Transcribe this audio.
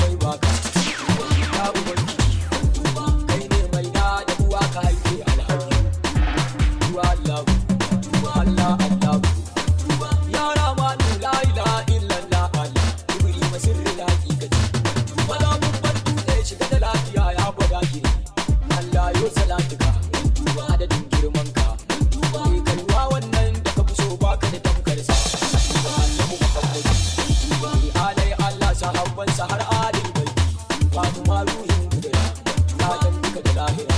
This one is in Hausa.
mai baka. Ya Ubangiji, kai ne mai da da uwa ka haife alhaji. Tuba Allah, Allah Allah. Ya Rahmanu, la ilaha illallah Allah. Ibrahim sirri la haqiqati. Wala mun bar dutse shiga da lafiya ya gwada ki. Allah yo salatuka adadin girman ka. Eh, kaiwa wannan da ka fi so baka da tamkar sa. Annabi Muhammadu. Eh, alai Allah, sahabbansa har alil baiti. Fatima ruhin kudura. Na dan duka da lahira.